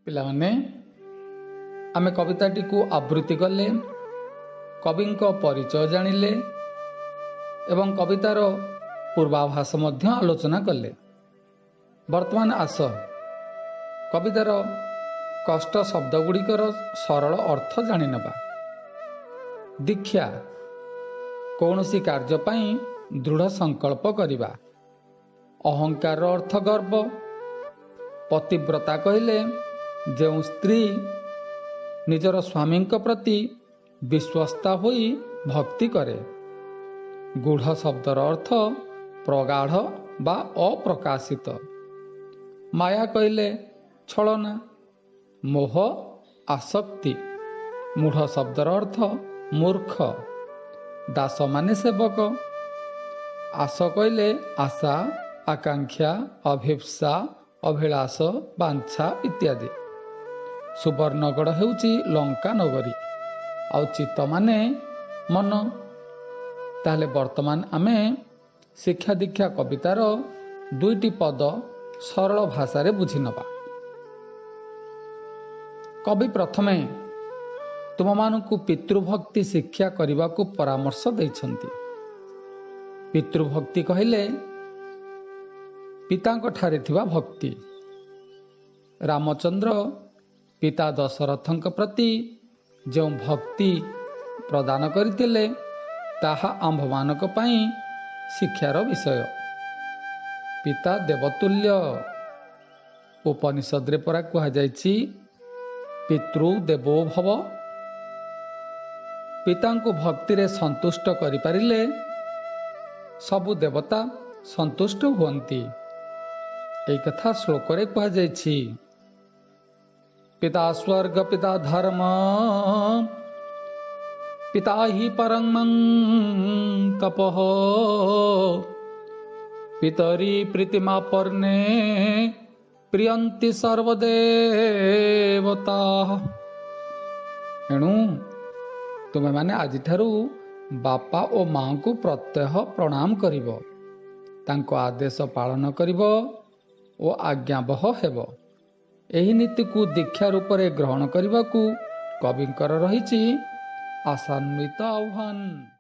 ପିଲାମାନେ, ଆମେ କବିତାଟିକୁ ଆବୃତ୍ତି କଲେ, କବିଙ୍କ ପରିଚୟ ଜାଣିଲେ ଏବଂ କବିତାର ପୂର୍ବାଭାସ ମଧ୍ୟ ଆଲୋଚନା କଲେ। ବର୍ତ୍ତମାନ ଆସ, କବିତାର କଷ୍ଟ ଶବ୍ଦ ଗୁଡ଼ିକର ସରଳ ଅର୍ଥ ଜାଣିନେବା। ଦୀକ୍ଷା, କୌଣସି କାର୍ଯ୍ୟ ପାଇଁ ଦୃଢ଼ ସଂକଳ୍ପ କରିବା। ଅହଙ୍କାରର ଅର୍ଥ ଗର୍ବ। ପତିବ୍ରତା କହିଲେ ଯେଉଁ ସ୍ତ୍ରୀ ନିଜର ସ୍ୱାମୀଙ୍କ ପ୍ରତି ବିଶ୍ୱସ୍ତା ହୋଇ ଭକ୍ତି କରେ। ଗୂଢ଼ ଶବ୍ଦର ଅର୍ଥ ପ୍ରଗାଢ଼ ବା ଅପ୍ରକାଶିତ। ମାୟା କହିଲେ ଛଳନା, ମୋହ, ଆସକ୍ତି। ମୂଢ଼ ଶବ୍ଦର ଅର୍ଥ ମୂର୍ଖ। ଦାସ ମାନେ ସେବକ। ଆସ କହିଲେ ଆଶା, ଆକାଂକ୍ଷା, ଅଭୀପ୍ସା, ଅଭିଳାଷ, ବାଞ୍ଛା ଇତ୍ୟାଦି। ସୁବର୍ଣ୍ଣଗଡ଼ ହେଉଛି ଲଙ୍କା ନଗରୀ। ଆଉ ଚିତ୍ତ ମାନେ ମନ। ତାହେଲେ ବର୍ତ୍ତମାନ ଆମେ ଶିକ୍ଷା ଦୀକ୍ଷା କବିତାର ଦୁଇଟି ପଦ ସରଳ ଭାଷାରେ ବୁଝିନେବା। କବି ପ୍ରଥମେ ତୁମମାନଙ୍କୁ ପିତୃଭକ୍ତି ଶିକ୍ଷା କରିବାକୁ ପରାମର୍ଶ ଦେଇଛନ୍ତି। ପିତୃଭକ୍ତି କହିଲେ ପିତାଙ୍କ ଠାରେ ଥିବା ଭକ୍ତି। ରାମଚନ୍ଦ୍ର ପିତା ଦଶରଥଙ୍କ ପ୍ରତି ଯେଉଁ ଭକ୍ତି ପ୍ରଦାନ କରିଥିଲେ, ତାହା ଆମ୍ଭମାନଙ୍କ ପାଇଁ ଶିକ୍ଷାର ବିଷୟ। ପିତା ଦେବତୁଲ୍ୟ। ଉପନିଷଦରେ ପରା କୁହାଯାଇଛି, ପିତୃ ଦେବୋ ଭବ। ପିତାଙ୍କୁ ଭକ୍ତିରେ ସନ୍ତୁଷ୍ଟ କରିପାରିଲେ ସବୁ ଦେବତା ସନ୍ତୁଷ୍ଟ ହୁଅନ୍ତି। ଏହି କଥା ଶ୍ଲୋକରେ କୁହାଯାଇଛି, ପିତା ସ୍ୱର୍ଗ, ପିତା ଧର୍ମ, ପିତା ହି ପରମଂ ତପଃ, ପିତରି ପ୍ରୀତିମାପନ୍ନେ ପ୍ରିୟନ୍ତି ସର୍ବଦେବତା। ଏଣୁ ତୁମେମାନେ ଆଜିଠାରୁ ବାପା ଓ ମାଙ୍କୁ ପ୍ରତ୍ୟହ ପ୍ରଣାମ କରିବ, ତାଙ୍କ ଆଦେଶ ପାଳନ କରିବ ଓ ଆଜ୍ଞାବହ ହେବ। ଏହି ନୀତିକୁ ଦୀକ୍ଷା ରୂପରେ ଗ୍ରହଣ କରିବାକୁ କବିଙ୍କର ରହିଛି ଆଶାନ୍ୱିତ ଆହ୍ୱାନ।